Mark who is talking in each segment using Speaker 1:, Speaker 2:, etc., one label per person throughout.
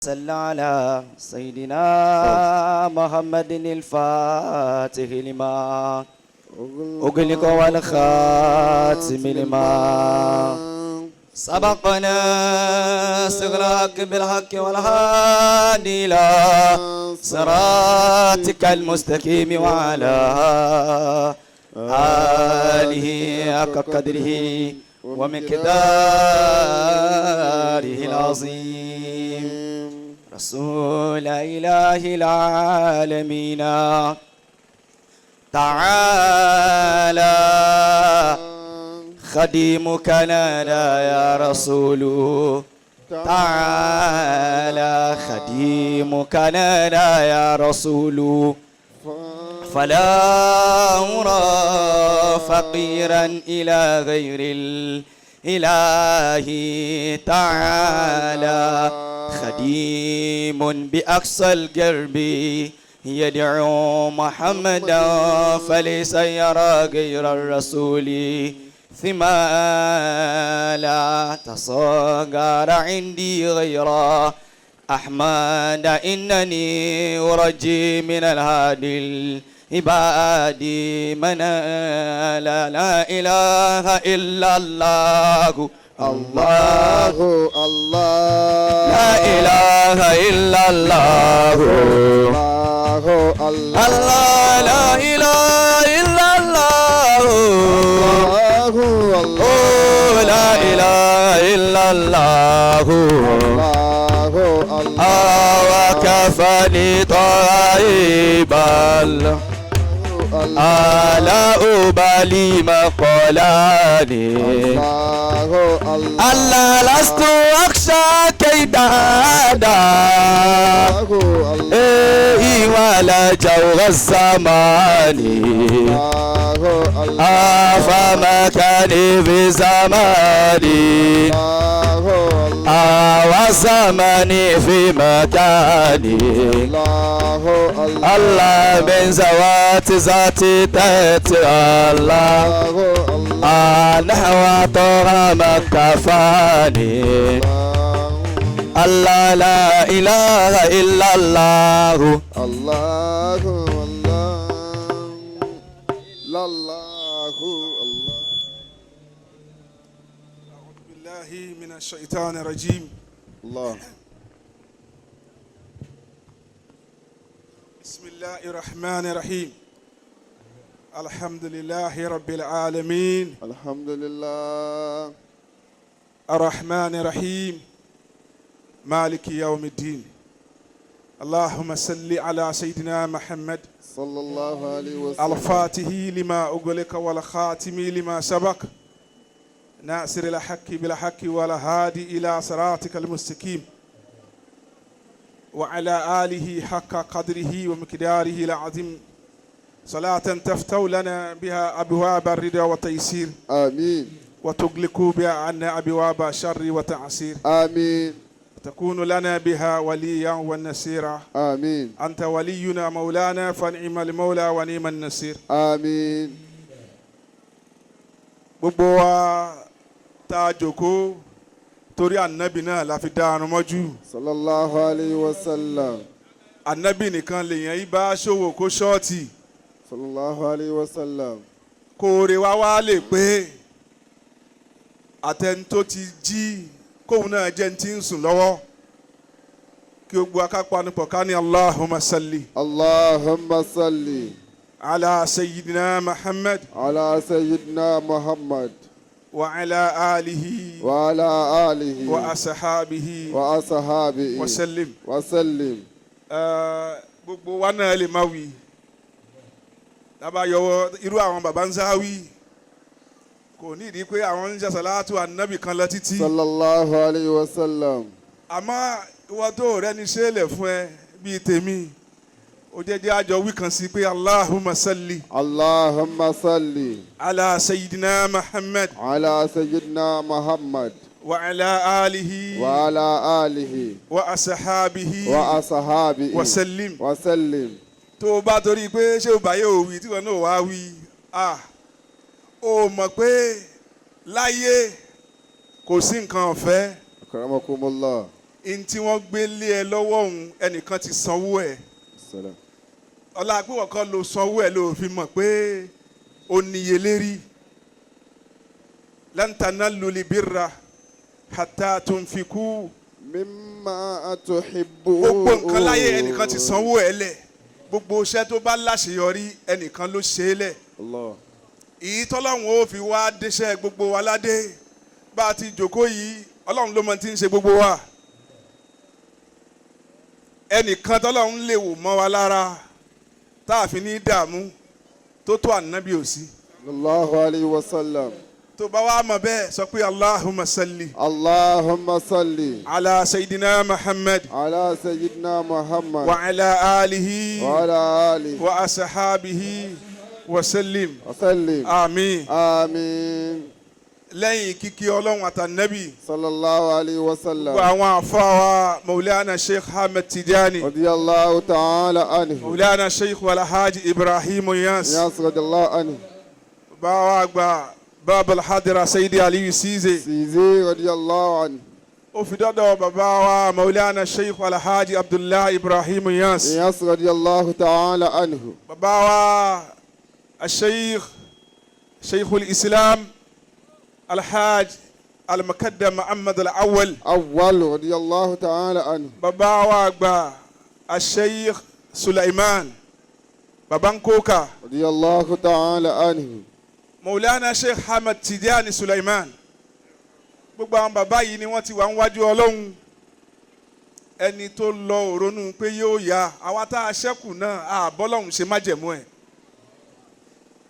Speaker 1: صل على سيدنا محمد الفاتح لما أغلق والخاتم لما سبقنا استغلاق بالحق والهادي إلى صراطك المستقيم وعلى آله حق قدره ومقداره العظيم. رسول إله العالمين تعالى خديمك نادى يا رسول، تعالى خديمك نادى يا رسول، فلا أرى فقيرا إلى غير الإله تعالى. خديم بأقصى القرب يدعو محمدا فليس يرى غير الرسول ثمالا. تصغر عندي غير أحمد إنني أرجي من الهادي العباد منالا. لا إله إلا الله الله
Speaker 2: الله
Speaker 1: لا إله إلا الله
Speaker 2: الله الله
Speaker 1: الله لا إله إلا الله
Speaker 2: الله
Speaker 1: أوه لا إله إلا الله
Speaker 2: الله الله
Speaker 1: وكفني طيبا ألا أبالي مقالاني
Speaker 2: الله الله
Speaker 1: ألا لست أخشى كيد
Speaker 2: الله
Speaker 1: إيه ولا جور الزمان
Speaker 2: الله الله
Speaker 1: فمكاني في زماني
Speaker 2: الله
Speaker 1: وزماني في مكاني
Speaker 2: الله الله
Speaker 1: الله من زوات ذاتي تأتي الله
Speaker 2: الله
Speaker 1: نحو طغى ما كفاني الله لا إله إلا الله
Speaker 2: الله الله لا الله الله.
Speaker 3: أعوذ بالله من الشيطان الرجيم.
Speaker 2: الله.
Speaker 3: بسم الله الرحمن الرحيم. الحمد لله رب العالمين.
Speaker 2: الحمد لله.
Speaker 3: الرحمن الرحيم مالك يوم الدين. اللهم صل على سيدنا محمد
Speaker 2: صلى الله عليه وسلم.
Speaker 3: الفاتح لما أغلق والخاتم لما سبق ناصر الحق بالحق والهادي إلى صراطك المستقيم وعلى آله حق قدره ومقداره العظيم. صلاة تفتح لنا بها أبواب الرضا والتيسير
Speaker 2: آمين.
Speaker 3: وتغلق بها عنا أبواب الشر والتعسير
Speaker 2: آمين.
Speaker 3: تكون لنا بها وليا والنصيرا.
Speaker 2: آمين.
Speaker 3: أنت ولينا مولانا فنعم المولى ونعم النصير.
Speaker 2: آمين.
Speaker 3: Gbogbo wa tá a jókòó torí ànábì náà la fi dá arun mọ́jú.
Speaker 2: صلى الله عليه وسلم.
Speaker 3: Ànábì nìkan lèèyàn yìí bá ṣòwò kó ṣọ́ọ̀tì
Speaker 2: صلى الله عليه وسلم.
Speaker 3: Kó oore wá wá lè pé àtẹni tó ti jí kóun náà jẹ́ ní ti ń sùn lọ́wọ́ kí gbogbo akápanupọ̀ ká ní اللهم صل
Speaker 2: اللهم صل
Speaker 3: على سيدنا محمد
Speaker 2: على سيدنا محمد
Speaker 3: وعلى آله
Speaker 2: وعلى آله
Speaker 3: وأصحابه
Speaker 2: وأصحابه
Speaker 3: وسلم.
Speaker 2: وسلم.
Speaker 3: Gbogbo wa náà lè má wí dábàá yọwọ́ irú àwọn baba ń sáwí kò ní ìdí pé àwọn ń ṣàṣàlátù ànábì kan lọ títí.
Speaker 2: صلى الله عليه وسلم.
Speaker 3: Àmọ́ ìwọ tó rẹ ní ṣẹlẹ̀ fún ẹ bíi tèmi ó jẹ́jẹ́ àjọ wí kan sí pé اللهم صل
Speaker 2: اللهم صل
Speaker 3: على سيدنا محمد
Speaker 2: على سيدنا محمد
Speaker 3: وعلى آله
Speaker 2: وعلى آله
Speaker 3: وأصحابه
Speaker 2: وأصحابه
Speaker 3: وسلم.
Speaker 2: وسلم.
Speaker 3: Tó o bá torí pé ṣé o báyé ò wí tí wọn náà wá wí ah o mọ̀ pé láyé kò sí nǹkan ọ̀fẹ́.
Speaker 2: أكرمكم الله.
Speaker 3: N tí wọ́n gbé lé ẹ lọ́wọ́ òun, ẹnìkan ti sanwó ẹ̀.
Speaker 2: Salam.
Speaker 3: Ọlá pé wọ́n kọ́ ló sanwó ẹ̀ ló fi mọ̀ pé ó níye lérí. Lan tanalul birra hatta tunfiku.
Speaker 2: Mimma tuhibbu.
Speaker 3: Gbogbo nǹkan láyé, ẹnìkan ti sanwó ẹ̀ lẹ̀. Gbogbo iṣẹ́ tó bá láṣeyọrí, ẹnìkan ló ṣe é lẹ̀.
Speaker 2: Allah.
Speaker 3: Èyí tọ́lọ́run ó fi wá déṣẹ́ gbogbo wa ládé bá a ti jòkó yìí, Ọlọ́run ló mọ tí ń ṣe gbogbo wa. Ẹnìkan tọ́lọ́run lè wò mọ́ wa lára tá a fi ní dààmú tó tó ànábì ò sí.
Speaker 2: Sallallahu alayhi wa sallam.
Speaker 3: Tó bá wà mọ̀ bẹ́ẹ̀, sọ pé Allahumma salli
Speaker 2: Allahumma salli
Speaker 3: ala sayyidina Muhammad
Speaker 2: ala sayyidina Muhammad
Speaker 3: wa ala alihi
Speaker 2: wa ala alihi
Speaker 3: wa asahabihi wa sallim.
Speaker 2: Wa sallim.
Speaker 3: Àmín.
Speaker 2: Àmín.
Speaker 3: Lẹ́yìn kíkí Ọlọ́run àtànábì,
Speaker 2: Sallallahu alayhi wa sallam.
Speaker 3: gbogbo àwọn àfáwà, Maulana Sheikh Ahmed Tijani,
Speaker 2: Radiyallahu ta'ala anhu.
Speaker 3: Maulana Sheikh Alhaji Ibrahim Niass,
Speaker 2: Niass radiyallahu anhu.
Speaker 3: Báwa àgbà Babal Hadira Sayyidi Aliyu Cisse,
Speaker 2: Cisse radiyallahu anhu.
Speaker 3: Ó fi dọ́dọ̀ bàbá wa Maulana Sheikh Alhaji Abdullahi Ibrahim Niass,
Speaker 2: Niass radiyallahu ta'ala anhu.
Speaker 3: Bàbá wa Sheikh Sheikhul Islam Alhaj Al-Muqaddam Muhammad Al-Awwal,
Speaker 2: Awwal radiyallahu ta'ala anhu.
Speaker 3: Bàbá wa àgbà Sheikh Sulaiman Babankoka,
Speaker 2: Radiyallahu ta'ala anhu.
Speaker 3: Maulana Sheikh Ahmed Tijani Sulaiman. Gbogbo àwọn bàbá yìí ni wọ́n ti wà níwájú Ọlọ́run. Ẹni tó lọ òrónú pé yóò yá àwa tá a ṣẹ́kù náà, àbọ́lọ́hún ṣe májẹ̀mú ẹ̀.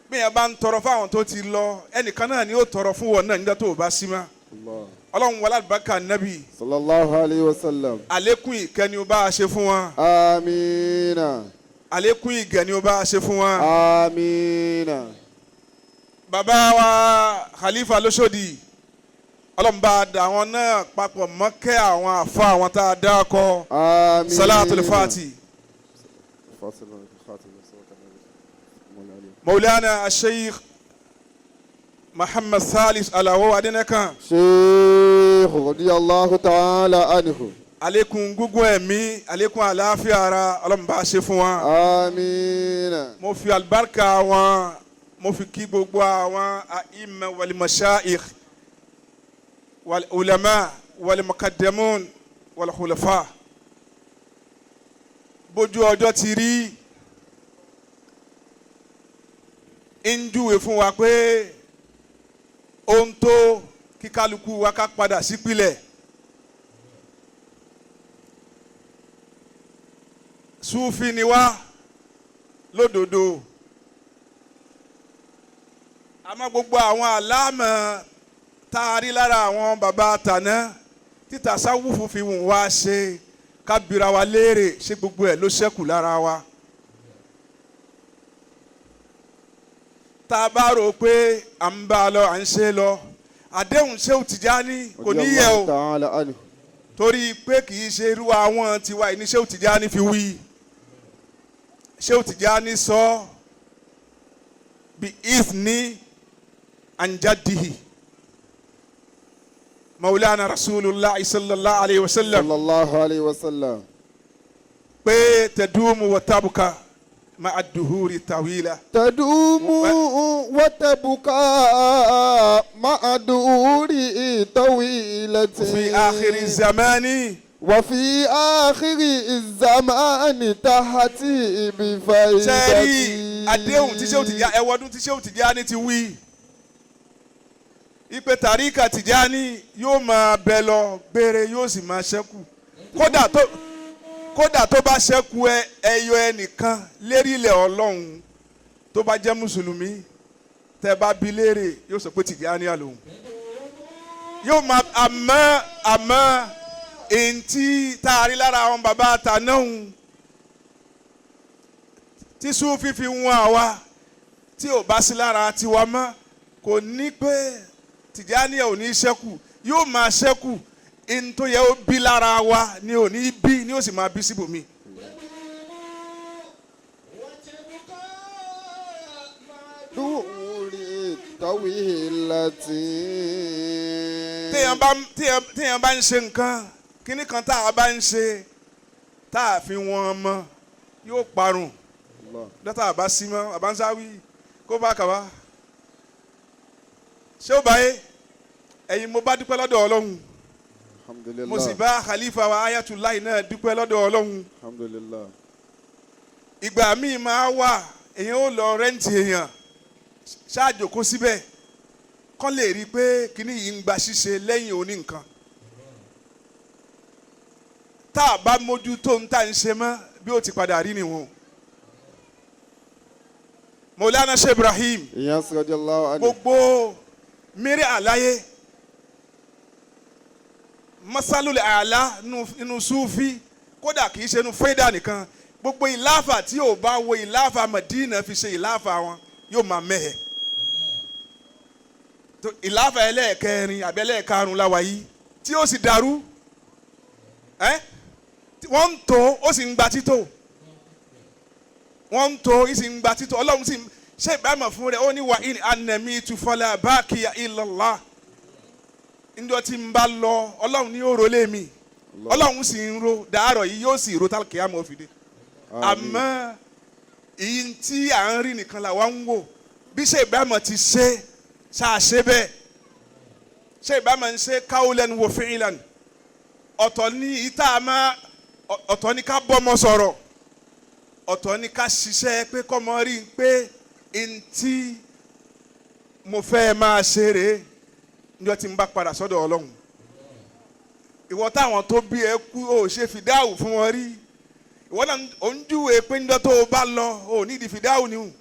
Speaker 3: Bí yẹn bá ń tọrọ fáwọn tó ti lọ, ẹnìkan náà ni ó tọrọ fún wọn náà nígbà tó o bá sí mọ́.
Speaker 2: Allah.
Speaker 3: Ọlọ́run wọlé àlùbáríkà nábì.
Speaker 2: Sallallahu alayhi wa sallam.
Speaker 3: Àlékún ìkẹ́ ni ó bá a ṣe fún wọn.
Speaker 2: Amina.
Speaker 3: Àlékún ìgẹ̀ ni ó bá a ṣe fún wọn.
Speaker 2: Amina.
Speaker 3: Bàbá wa Khalifa lóṣòdì, ọlọ́mùbá dà àwọn náà papọ̀ mọ́kẹ́ àwọn àfa àwọn tá a dá kọ.
Speaker 2: Amina.
Speaker 3: Salatul fati. Maulana Sheikh Muhammad Salis Alawo Adenekan,
Speaker 2: Sheikh radiyallahu ta'ala anhu.
Speaker 3: Àlékún gúngún ẹ̀mí, àlékún àlàáfíà ara, ọlọ́mùbá ṣe fún wa.
Speaker 2: Amina.
Speaker 3: Mo fi alibarika wọn, mo fi kí gbogbo àwọn a'imma wal mashayikh wal ulama wal muqaddamun wal khulafa. Bójú ọjọ́ ti rí ń júwe fún wa pé ohun tó kíkálukú wa ká padà sípìlẹ̀. Súfì ni wá lódodo, àmọ́ gbogbo àwọn àlámọ̀ tá a rí lára àwọn bàbá tàná títà sáwùfù fi wùn wá ṣe, ká bira wa léèrè, ṣé gbogbo ẹ̀ ló ṣẹ́kù lára wa? Tá a bá rò pé à ń bá a lọ, à ń ṣe lọ, àdéhùn Ṣéhù Tìjání kò ní yẹ o.
Speaker 2: Radiyallahu ta'ala anhu.
Speaker 3: Torí pé kì í ṣe irú àwọn tiwa yìí ní Ṣéhù Tìjání fi wí. Ṣéhù Tìjání sọ bí izni anjadihi Maulana Rasulullah sallallahu alayhi wa sallam
Speaker 2: Sallallahu alayhi wa sallam.
Speaker 3: pé tadumu wa tabuka ma'a duhuri tawila.
Speaker 2: تدوم وتبقى مع دور طويلة.
Speaker 3: في آخر الزمان.
Speaker 2: وفي آخر الزمان تحتي بفائدة.
Speaker 3: Sẹ́ẹ̀rí àdéhùn tí Ṣéhù Tìjání, ẹ̀wọ́dún tí Ṣéhù Tìjání ti wí ipe tàríkà Tìjání yóò máa bẹ lọ gbére, yóò sì máa ṣẹ́kù. Kódà tó bá ṣẹ́kù ẹ ẹyọ ẹnìkan lérí ilẹ̀ Ọlọ́run tó bá jẹ́ mùsùlùmí, tẹ́ bá bi léèrè, yóò sọ pé Tìjání àlòhùn yóò máa. Àmọ́ èyí tí tá a rí lára àwọn bàbá àtànáhùn tí Súfì fi wọn àwa tí ò bá sí lára tiwa mọ́, kò ní pé Tìjàníyà ò ní ṣẹ́kù, yóò máa ṣẹ́kù. In tó yẹ ó bí lára wa ni ò ní bí ni ó sì máa bí síbòmí.
Speaker 2: دور طويلة.
Speaker 3: Téèyàn bá ń ṣe nǹkan kéèyàn Kíní kan tá a bá ń ṣe tá a fi wọn mọ yóò parun.
Speaker 2: Allah.
Speaker 3: Dọ́tà àbá sí mọ́ àbá ń sáwí kó bá kàwá. Ṣé ó báyé ẹ̀yin mo bá dúpẹ́ lọ́dọ̀ Ọlọ́run.
Speaker 2: Alhamdulillah.
Speaker 3: Mo sì bá Khalifa wa Ayatollah náà dúpẹ́ lọ́dọ̀ Ọlọ́run.
Speaker 2: Alhamdulillah.
Speaker 3: Ìgbà míì máa wà èèyàn ó lọ rẹ́ǹtì èèyàn ṣáàjòkó síbẹ̀ kán lè rí i pé kíní yìí ń gba ṣíṣe lẹ́yìn oní nǹkan. Tá a bá mójútó ń tà ń ṣe mọ́ bí ó ti padà rí nìwọ̀n. Mọ̀lánà Sheikh Ibrahim
Speaker 2: Iyas radiyallahu anhu.
Speaker 3: gbogbo mìíràn àláyé masalul àlá nínú sufi kódà kì í ṣe inú fẹ́dà nìkan gbogbo ìláfà tí yóò bá wo ìláfà Madina fi ṣe ìláfà wọn yóò máa mẹ́hẹ̀. Ìláfà ẹlẹ́ẹ̀kẹrin àbí ẹlẹ́ẹ̀karùn-ún la wà yìí tí ó sì dàrú ẹ́ wọ́n ń tó ó sì ń gba títò wọ́n ń tó ó sì ń gba títò Ọlọ́run sì ṣe ìbámu fún rẹ̀ ó ní wà ní anami tufọlá báàkìyà illallah njọ́ tí ń bá lọ Ọlọ́run ní yóò rolé mi Ọlọ́run sì ń ro dàárọ̀ yìí yóò sì ro tálkìyàmọ́ òfìdé. Àmọ́ èyí tí à ń rí nìkan là wá ń wò bí ṣe ìbámu ti ṣe ṣàṣe bẹ́ẹ̀ ṣe ìbámu ń ṣe káwọlẹ́nu wò fíìlànà ọ̀tọ̀ ní ìta máa ọ̀tọ̀ ní ká bọ́mọ sọ̀rọ̀ ọ̀tọ̀ ní ká ṣiṣẹ́ pé kọ́mọ rí i pé ntí mo fẹ́ máa ṣe rèé níjọ́ tí n bá padà sọ́dọ̀ Ọlọ́run. Ìwọ táwọn tó bí ẹ kú ó ṣe fìdáhù fún wọn rí ìwọ náà ò ń júwe pé níjọ́ tó o bá lọ ò ní ìdí fìdáhù ni hù.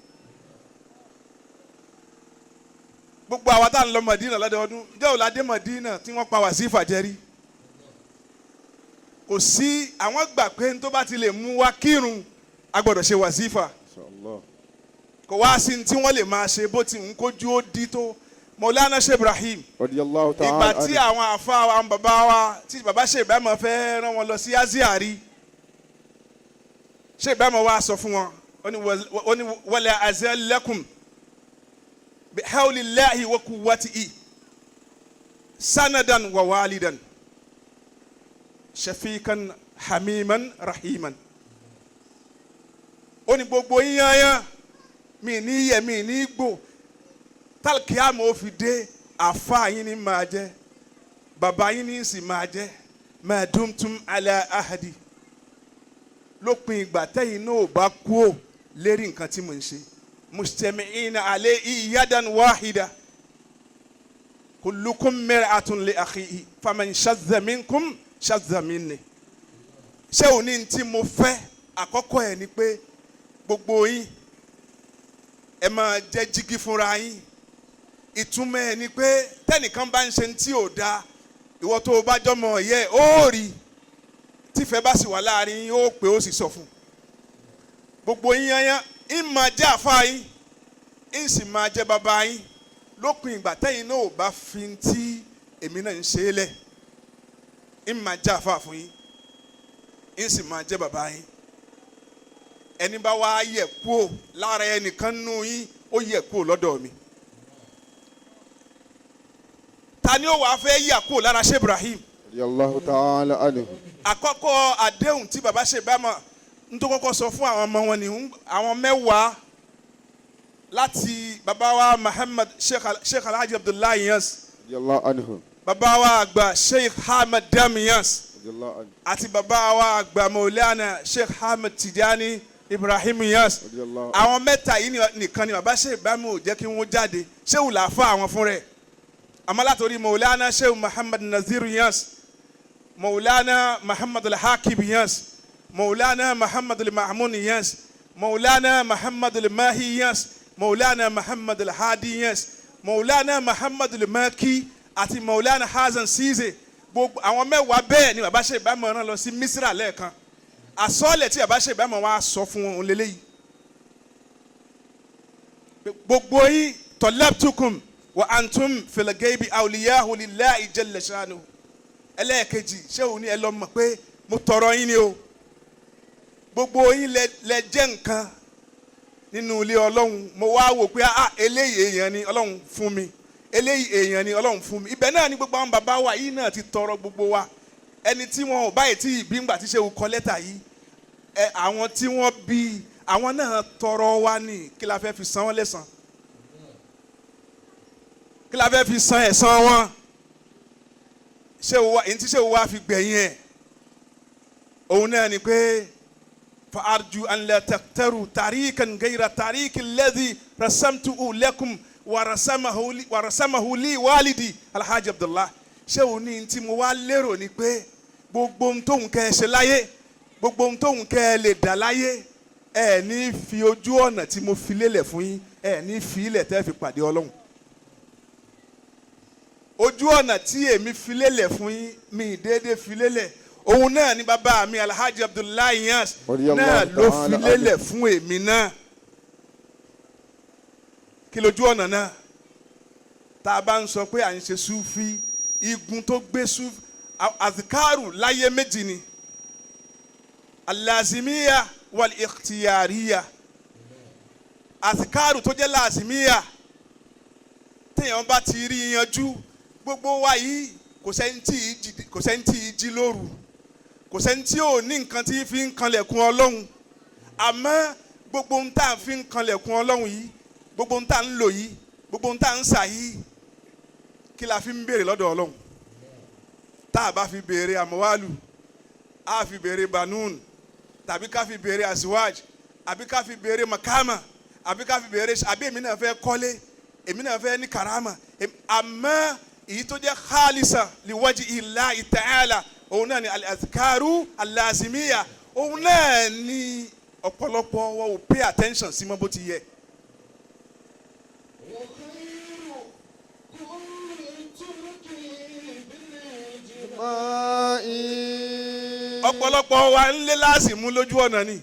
Speaker 3: Gbogbo àwa tá à ń lọ Mọ̀dínà lọ́dọọdún ìjọ́ òlàdé Mọ̀dínà tí wọ́n pa wàsífà jẹ rí kò sí àwọn gbà pé tó bá ti lè mú wa kírun a gbọ́dọ̀ ṣe wàsífà. Kò wá sí ní tí wọ́n lè máa ṣe bó ti ń kójú ó dí tó. Mọ̀lánà Sheikh Ibrahim
Speaker 2: radiyallahu ta'ala
Speaker 3: ìgbà tí àwọn àfa wa àwọn bàbá wa tí bàbá Sheikh Ibrahim fẹ́ rán wọn lọ sí Aziari Sheikh Ibrahim wa sọ fún wọn ó ní wala azallakum bi hawlillahi wa quwwatihi sanadan wa walidan shafikan hamiman rahiman. Ó ní gbogbo yíyan mi ní yẹ mi ní gbò tálkìámù ó fi dé àfa yín ní máa jẹ bàbá yín ní sì máa jẹ ma dumtum ala ahadi lópin ìgbà tẹ́yìn náà ò bá kú ò lérí nǹkan tí mò ń ṣe mujtami'ina alayhi yadan wahida kullukum mir'atun li akhihi faman shadha minkum shadha minni. Ṣé òní tí mo fẹ́ àkọ́kọ́ ẹ̀ ni pé gbogbo yín ẹ máa jẹ́ jígí fúnra yín. Ìtumọ̀ ẹ̀ ni pé tẹ́nìkan bá ń ṣe tí ò dáa ìwọ tó o bá jọmọ yẹ ó rí tífẹ̀ bá sì wà láàrin yín ó pé ó sì sọ fún gbogbo yín yányán ń máa jẹ́ àfa yín ń sì máa jẹ́ bàbá yín lópin ìgbà tẹ́yìn náà ò bá fi tí èmi náà ń ṣe é lẹ̀ ń máa jẹ́ àfa fún yín ń sì máa jẹ́ bàbá yín. Ẹni bá wá yẹ kúò lára ẹnìkan nù yín ó yẹ kúò lọ́dọ̀ mi. Ta ni ó wàá fẹ́ yà kúò lára Sheikh Ibrahim?
Speaker 2: Radiyallahu ta'ala anhu.
Speaker 3: Àkọ́kọ́ àdéhùn tí baba ṣe bá mọ̀ n tó kọ́kọ́ sọ fún àwọn ọmọ wọn ni àwọn mẹ́wàá láti baba wa Muhammad Sheikh Alhaji Abdullahi Yans
Speaker 2: radiyallahu anhu
Speaker 3: baba wa àgbà Sheikh Ahmed Dami Yans
Speaker 2: radiyallahu anhu
Speaker 3: àti baba wa àgbà Maulana Sheikh Ahmed Tijani Ibrahim Yans.
Speaker 2: radiyallahu
Speaker 3: Àwọn mẹ́ta yìí nìkan ni baba Sheikh Ibrahim ò jẹ́ kí wọ́n jáde ṣéwù làáfà àwọn fún rẹ̀ àmọ́ látòrí Maulana Sheikh Muhammad Nazir Yans Maulana Muhammad Al-Hakib Yans Maulana Muhammad Al-Mahmoud Yans Maulana Muhammad Al-Mahi Yans Maulana Muhammad Al-Hadi Yans Maulana Muhammad Al-Maki àti Maulana Hasan Size gbogbo àwọn mẹ́wàá bẹ́ẹ̀ ni baba Sheikh Ibrahim rán lọ sí Misra lẹ́ẹ̀kan. Àsọ̀lẹ̀ tí baba Sheikh Ibrahim wá sọ fún wọn lélẹ́yìí gbogbo yín talabtukum wa antum fil gaibi awliyahu lillahi jalla sha'nuhu. Ẹlẹ́ẹ̀kejì ṣé òun ni ẹ lọ mọ̀ pé mo tọrọ yín ni o gbogbo yín lẹ jẹ́ nǹkan nínú ilé Ọlọ́run mo wá wò pé ah eléyìí èèyàn ni Ọlọ́run fún mi eléyìí èèyàn ni Ọlọ́run fún mi. Ibẹ̀ náà ni gbogbo àwọn bàbá wa yìí náà ti tọrọ gbogbo wa Ẹni tí wọn ò báyìí tí ìbí ńgbà tí ṣéwù kọ lẹ́tà yìí, ẹ àwọn tí wọ́n bí àwọn náà tọrọ wa ní, kí la fẹ́ fi san wọ́n lẹ́san? Kí la fẹ́ fi san ẹ̀san wọn? Ṣéwù wa èyí tí ṣéwù wa fi gbẹ̀yìn ẹ̀, òun náà ni pé fa arju an la taqtaru tariqan ghayra tariqi alladhi rasamtuhu lakum wa rasamahu li walidi Alhaji Abdullah. Ṣéwù ní tí mo wá lérò ni pé gbogbo ohun tóun kẹ́ ẹ ṣe láyé, gbogbo ohun tóun kẹ́ ẹ lè dà láyé, ẹ ní fi ojú ọ̀nà tí mo fi lélẹ̀ fún yín, ẹ ní fi ilẹ̀ tẹ́ fi pàdé Ọlọ́run. Ojú ọ̀nà tí èmi fi lélẹ̀ fún yín, mi déédéé fi lélẹ̀, òun náà ni bàbá mi Alhaji Abdullahi Niass náà ló fi lélẹ̀ fún èmi náà. Kí lójú ọ̀nà náà? Tá a bá ń sọ pé à ń ṣe súfì, igun tó gbé súfì azikaru láyé méjì ni, alazimiya wal ikhtiyariya. Azikaru tó jẹ́ lazimiya, téèyàn bá ti rí yanjú, gbogbo wa yìí kò sẹ́ni tí ì jí lóru, kò sẹ́ni tí ò ní nǹkan tí fi ń kanlẹ̀kùn Ọlọ́run. Àmọ́ gbogbo ohun tá à ń fi ń kanlẹ̀kùn Ọlọ́run yìí, gbogbo ohun tá à ń lò yìí, gbogbo ohun tá à ń sà yìí, kí la fi ń béèrè lọ́dọ̀ Ọlọ́run? Tá a bá fi béèrè àmọ́wálù, a fi béèrè banun, tàbí ká fi béèrè aziwaj, àbí ká fi béèrè makama, àbí ká fi béèrè àbí èmi náà fẹ́ kọ́lé, èmi náà fẹ́ ní karama. Àmọ́ èyí tó jẹ́ khalisa liwaji illahi ta'ala, òun náà ni al-azkaru al-lazimiya, òun náà ni ọ̀pọ̀lọpọ̀ wọn ò pay attention sí mọ́ bó ti yẹ. Ọ̀pọ̀lọpọ̀ wa ń lé láàsìmú lójú ọ̀nà ni.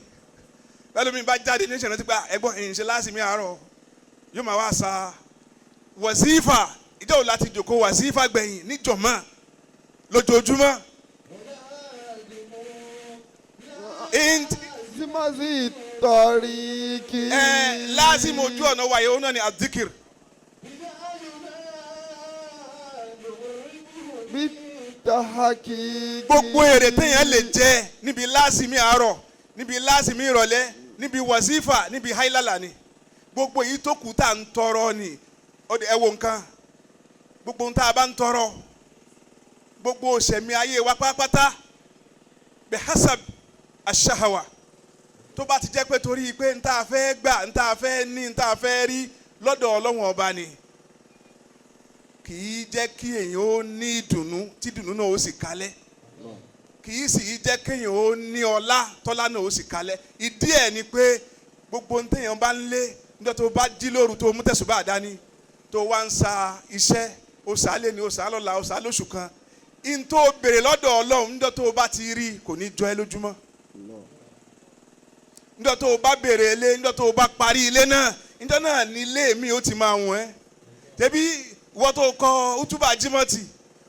Speaker 3: Bẹ́ẹ̀ mi bá jáde ní ìṣẹ̀lẹ̀ tí gba ẹ̀gbọ́n ẹ̀yìn ṣe láàsìmí àárọ̀, yóò máa wá sa wàzífà. Ìjọ òun láti jòkó wàzífà gbẹ̀yìn níjọ̀mọ́ lójoojúmọ́. Láàsìmú ojú ọ̀nà wa yìí, òun náà ni adikir. Gbogbo èrè téèyàn lè jẹ níbi láàsìmí àárọ̀, níbi láàsìmí ìrọ̀lẹ́, níbi wàzífà, níbi háìlálà ni. Gbogbo èyí tó kù tá à ń tọrọ ni. Ẹ wo nǹkan, gbogbo ohun tá a bá ń tọrọ, gbogbo òṣèmí ayé wa pátápátá, bihasab aṣahawa, tó bá ti jẹ́ pé torí pé n tá a fẹ́ gbà, n tá a fẹ́ ní, n tá a fẹ́ rí lọ́dọ̀ Ọlọ́run ọba ni, kì í jẹ́ kí èèyàn ó ní ìdùnnú tí ìdùnnú náà ó sì kalẹ̀, kì í sì jẹ́ kí èèyàn ó ní ọlá tọ́lá náà ó sì kalẹ̀. Ìdí ẹ̀ ni pé gbogbo ohun téèyàn bá ń lé, níjọ́ tó bá jí lóru tó mú tẹ̀sùbá dání, tó wá ń sa iṣẹ́, ó sá lé ní, ó sá lọ́la, ó sá lóṣù kan, in tó béèrè lọ́dọ̀ Ọlọ́run níjọ́ tó bá ti rí, kò ní jọ ẹ́ lójúmọ́. Níjọ́ tó bá béèrè ilé, níjọ́ tó bá parí ilé náà, níjọ́ náà ní ilé mi ó ti máa wọ̀n ẹ́. Tẹ̀bí wọ́n tó kọ utuba jimoti,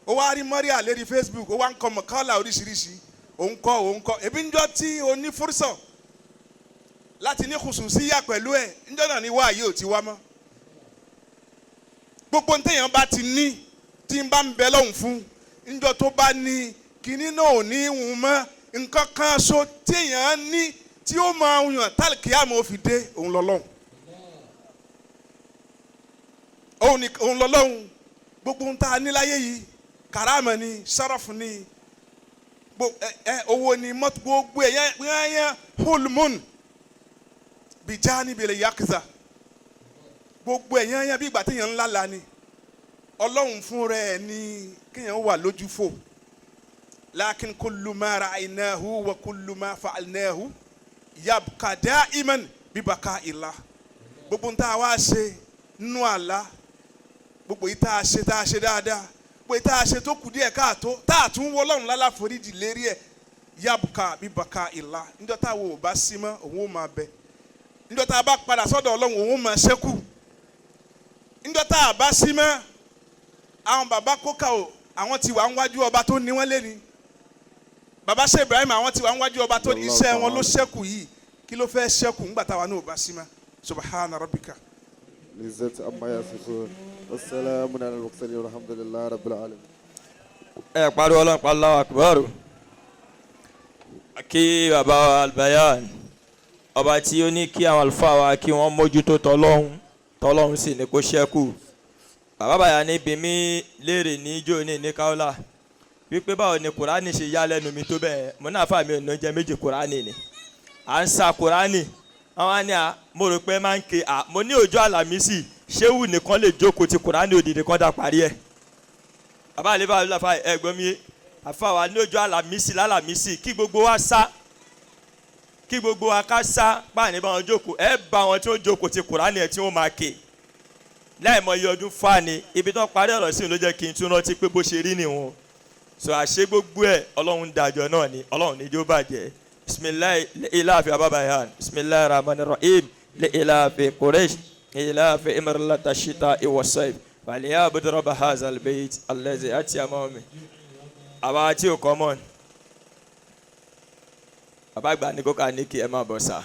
Speaker 3: ó wá rí Maria lérí Facebook, ó wá ń kọ mọ̀kálà oríṣiríṣi, òun kọ ebi ńjọ́ tí o ní fúrúsọ̀ láti ní kùsùsíyà pẹ̀lú ẹ̀, ńjọ́ náà ni wáyé ò ti wá mọ́. Gbogbo ntẹ̀yàn bá ti ní tí ń bá ń bẹ lọ́hùn fún, ńjọ́ tó bá ní kinní náà ò ní hùn mọ́. Nǹkan kan so téèyàn ní tí ó máa yàn tálíkì àmọ́ fi dé, òun lọ́lọ́hùn, òun lọ́lọ́hùn. Gbogbo ń ta níláyé yìí, karama ni, sharaf ni, owó ni, mọ́tò, gbogbo ẹ̀ yẹn hulmun bìjá níbi ilẹ̀ yakuza, gbogbo ẹ̀ yẹn bí ìgbà téèyàn ńlá la ni. Ọlọ́run fún rẹ̀ ni kéèyàn wà lójú fò. Lakin kullu ma ra'aynahu wa kullu ma fa'alnahu yabqa da'iman bi baqa'illah. Gbogbo ń tá a wá ṣe nínú àlá, gbogbo yìí tá a ṣe, tá a ṣe dáadáa, gbogbo yìí tá a ṣe tó kù díẹ̀ káàtó, tá a tún wọ Ọlọ́run lálá foríjì lérí ẹ̀, yabuka bíbaka ìlà. Níjọ́ tá a wò bá sí mọ́, òun ó máa bẹ. Níjọ́ tá a bá padà sọ́dọ̀ Ọlọ́run, òun ó máa ṣẹ́kù. Níjọ́ tá a bá sí mọ́, àwọn bàbá kókà o, àwọn ti wà níwájú ọba tó ní wọ́n lé ní. Bàbá ṣe Ibrahim, àwọn ti wà níwájú ọba tó ní iṣẹ́ wọn ló ṣẹ́kù yìí. Kí ló fẹ́ ṣẹ́kù ńgbà táwa náà ò bá sí mọ́? Subhana rabbika.
Speaker 2: Izzati amma yasifun. Wassalamun ala al-mursalin walhamdulillahi rabbil alamin.
Speaker 1: Ẹ pariwo Ọlọ́run pa Allahu Akbar. Kí bàbá wa Albayan, ọba tí ó ní kí àwọn àlùfáà wa kí wọ́n mójútó tọlọ́hun, tọlọ́hun sì ní kó ṣẹ́kù. Bàbá bàyà ní bí mi léèrè ní jóni ní Kaula wípé báwo ni Kùránì ṣe yá lẹ́nu mi tó bẹ́ẹ̀. Mo náà fà mí ò ní jẹ méjì Kùránì ni à ń sa Kùránì. Àwọn á ní à, mo rò pé máa ń ké à. Mo ní ọjọ́ Àlàmísì, ṣéwù nìkan lè jókòó ti Kùránì òdìdí kan dá parí ẹ̀. Bàbá àlebà àlùfáà ẹ̀gbọ́n mi, àfa wa ní ọjọ́ Àlàmísì lálàmísì kí gbogbo wa sá, kí gbogbo wa ká sá páàní bá wọn jókòó. Ẹ bá wọn tí ó jókòó ti Kùránì ẹ tí wọn máa ké láì mọ iye ọdún fáàní. Ibi tó parí ọ̀rọ̀ sí ló jẹ́ kí n tún rántí pé bó ṣe rí nìwọ̀n. So àṣé gbogbo ẹ̀ Ọlọ́run dájọ́ náà ni, Ọlọ́run níjó bàjẹ́. Bisimilayi ilaafi ababayan, bisimilayi rahman rahim, le ilaafi Quraysh, ilaafi imralata shita iwasayif wàlíyà abuduraba hazal beit alẹ́zẹ̀ àti amọ́mi. Àwa tí ò kọ́ mọ́, bàbá àgbà ní kókà ní kí ẹ má bọ̀ sá.